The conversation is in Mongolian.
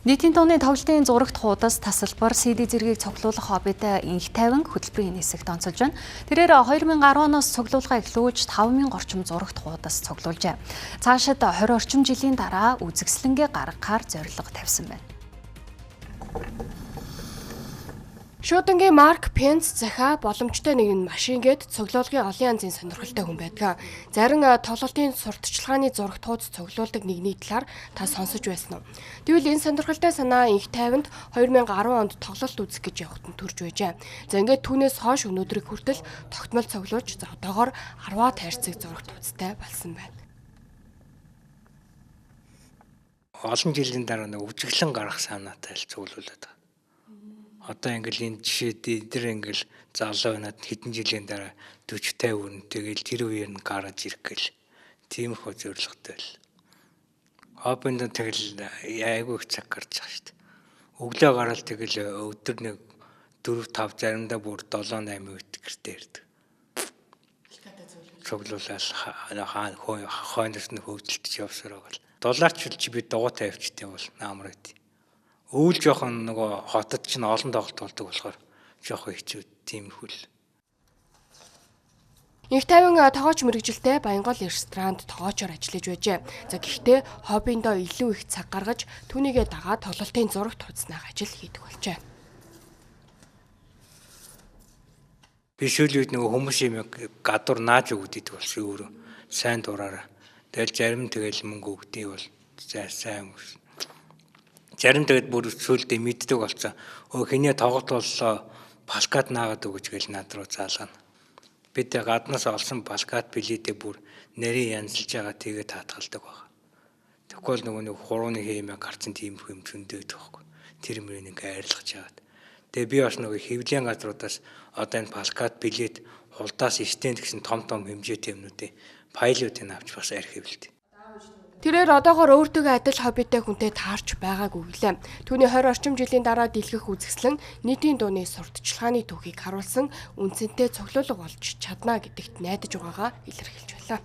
Нийтийн дууны тоглолтын зурагт хуудас тасалбар CD зэргийг цуглуулах хоббитой инх тайван хөтөлбөрийн хэсэгт онцолж байна. Тэрээр 2010 оноос цуглуулгаа эхлүүлж 5000 орчим зурагт хуудас цуглуулжээ. Цаашид 20 орчим жилийн дараа үзэсгэлэнгээ гаргахаар зорилго тавьсан байна. Шуудангийн Марк Пенс захаа боломжтой нэгэн машин гээд цуглуулгын олон янзын сонирхолтой хүн байдаг. Зарим тоглолтын сурталчилгааны зурагт хуудас цуглуулдаг нэгний талаар та сонсож байсан уу? Тэгвэл энэ сонирхолтой санаа инх тайванд 2010 онд тоглолт үзэх гэж явахад нь төрж байжээ. За ингээд түүнээс хойш өнөөдрийг хүртэл тогтмол цуглуулж за одоогоор 10-аад хайрцаг зурагт хуудастай болсон байна. Олон жилийн дараа нэг үжиглэн гарах санаатай л цуглуулад байгаа. Одоо ингээл энэ жишээ дээр ингээл залуу байнад хэдэн жилийн дараа 40 50 өрн тэгэл тэр үеэр нь гараж ирэх гэл тиймэрхүү зорилготой л. Хоббинд тэгэл айгүй их цаг гарч байгаа шүү дээ. Өглөө гараад тэгэл өдөр нэг 4 5 заримдаа бүр 7 8 үед гэртээ ирдэг. Цуглуулаад хаана хойноос нь хөвдөлтөж явсараа гал. Дулаарч чи би дугуйтай явчихдээ бол наамар байд. Өвөл жоохон нөгөө хотод чинь олон тоглолт болдог болохоор жоохон хэцүү тиймэрхүү л. Инх тайван тогооч мэргэжилтэй Баянгол ресторанд тоогоочоор ажиллаж байжээ. За гэхдээ хоббиндоо илүү их цаг гаргаж түүнийгээ дагаад тоглолтын зурагт хуудаснах ажил хийдэг болжээ. Би сүүлийн үед нөгөө хүмүүс юм гадуур нааж өгдөг болсон өөрөө сайн дураараа. Тэгэл зарим тэгэл мөнгө өгдөг бол за сайн хүмүүс. Зарим тэгээд бүр сүүлдээ мэддэг болсон. Өө хинээ тоглолт боллоо плакат наагаад өгч гээл над руу заалгана. Бид гаднаас олсон плакат билетээ бүр нарийн янзлж байгаа тэгээд таатгалдаг байгаа. Тэгэхгүй бол нөгөө нэг хурууны хиймээ гарцсан тиймэрхүү юм зөндөөд байхгүй. Тэр мөрийг ингээ арилгаж яагаад. Тэгээ би бас нөгөө хэвлэлийн газруудаас одоо энэ плакат билет хулдаас стенд гэсэн том том хэмжээтэй юмнуудын файлуудыг авч бас архивлээ. Тэрээр одоогоор өөртөөгөө адил хоббитой хүнтэй таарч байгаагүй гэлээ. Түүний 20 орчим жилийн дараа дэлгэх үзэсгэлэн нийтийн дууны сурталчилгааны түүхийг харуулсан үнцэнтэй цуглуулга болж чадна гэдэгт найдаж байгаагаа илэрхийлж байлаа.